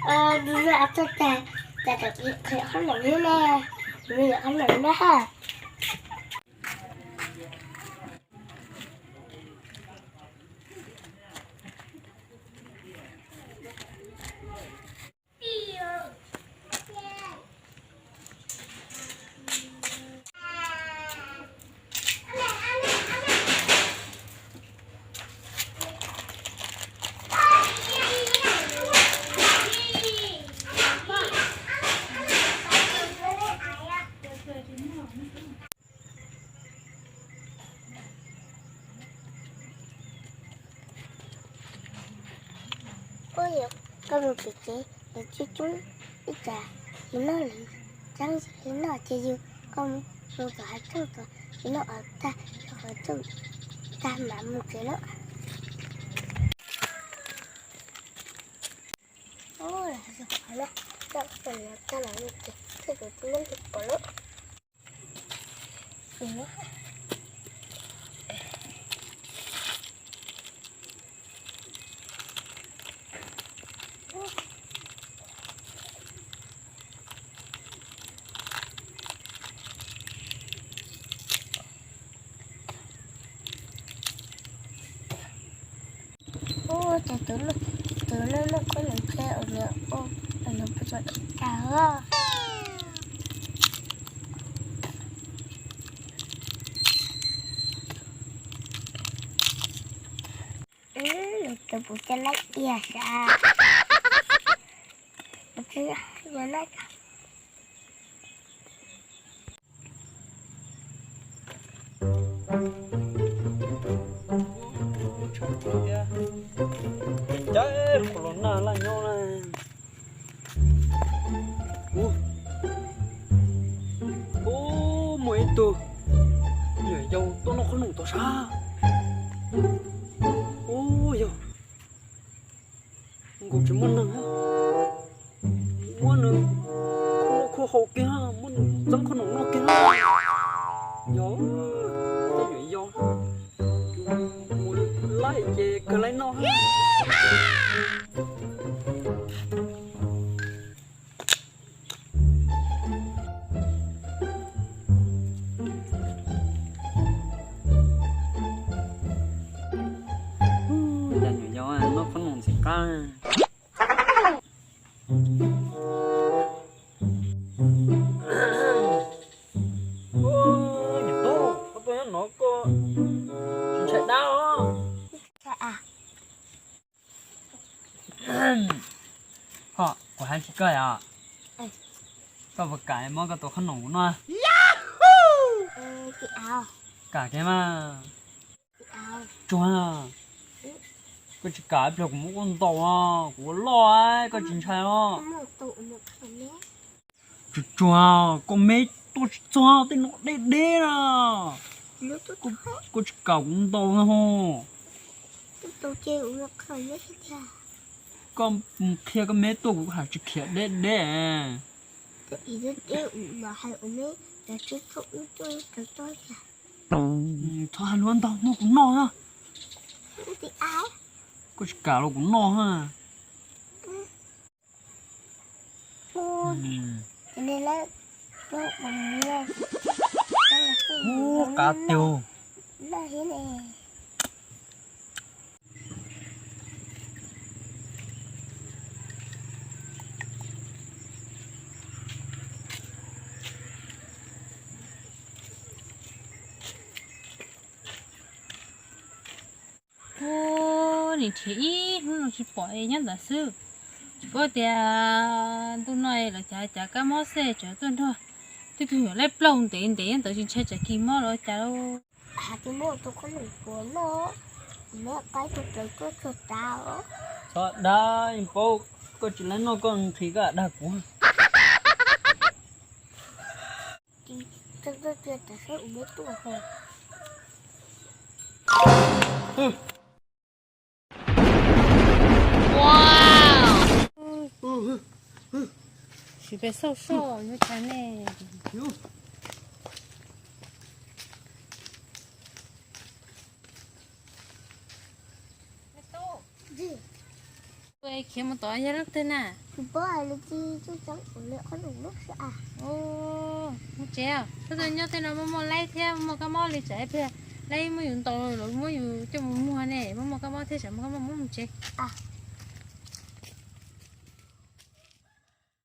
Tus no txog tag, cas tam qhov no ne, qhov no na. Ua yog koj mus pem tsev, lawv coob coob ib tsam yus noj lawv txeeb li no ces yus, koj mus tom hav tsooj tom yus noj tag, qhov tsooj tag mam mus tsev lawm. Tag mam mus tsev, thiaj tsis muaj neeg pom lawm. Ua cas tus no, tus no muaj khob noom thiab ua li, ua li puas tau ib tag os. Tus puas coj laib tiag sav. Ua tsis yog na. Cas qhov los nag laj nyob na. Ub, ub, muaj ib tug nyuam yaus tuaj noj qhob noom tom sab. Ub, yog nkaus tsis muaj neeg, muab nws khua noj khua haus kiag, muab nws txeeb qhob noom noj kiag. Yog tej nyuam yaus mus laij ces kawg laij noj. Cas nyuam yaus noj qhob noom ntxim qab. Nyuam tub, koj tuaj nyob no koj tsis ntshai dab os? Ho, kuv hais rau koj os, koj puas kam muab koj tus qhob noom kuv noj? Kam kiag mas. Tsuag, koj tsis kam ib pliag kuv muab koj ntaus, kuv ua loj, koj tsis ntshai os? Tsuag tsuag, koj me tuaj tsis txog, tej no deb deb na. Koj tsis kam kuv ntaus no ho. Koj mus qhia koj me tuaj, kuv hais tsis khiav deb deb. Txhob hais lus ntau, muab kuv noj na. Koj tsis kam los kuv noj na. Ub, qab tiag. Ub, nim nrhiav ib hnub no tsis pom es nyob ntawd xwb. Tsis paub tias ntuj no lawv cas cas kab mob xwb tseem tuaj nrog tib tug nyuam laib plaug ntev ntev nyob ntawd tsis ntshai tsam kis mob los cas lauj. Hais tias muaj tus qhob noom puas noj, neb qaib tus plaws tuaj tsuag tas os. Txhob dag, yeej paub koj tsis laib noj koj nqhis koj dag kuv. Txhob tuaj tiag, tam sab ua neb tuaj ho. Sim pes xauj soj yuav cas ne. Khiav mus tod yog leej twg na? Mus tsev os, tab sis nyob tej no muaj muaj laib thiab muaj kab mob li, tsam ib pliag laib muab yus ntaus los muab yus coj mus muag ne, muaj muaj kab mob thiab, tsam muaj kab mob muab mus tsev.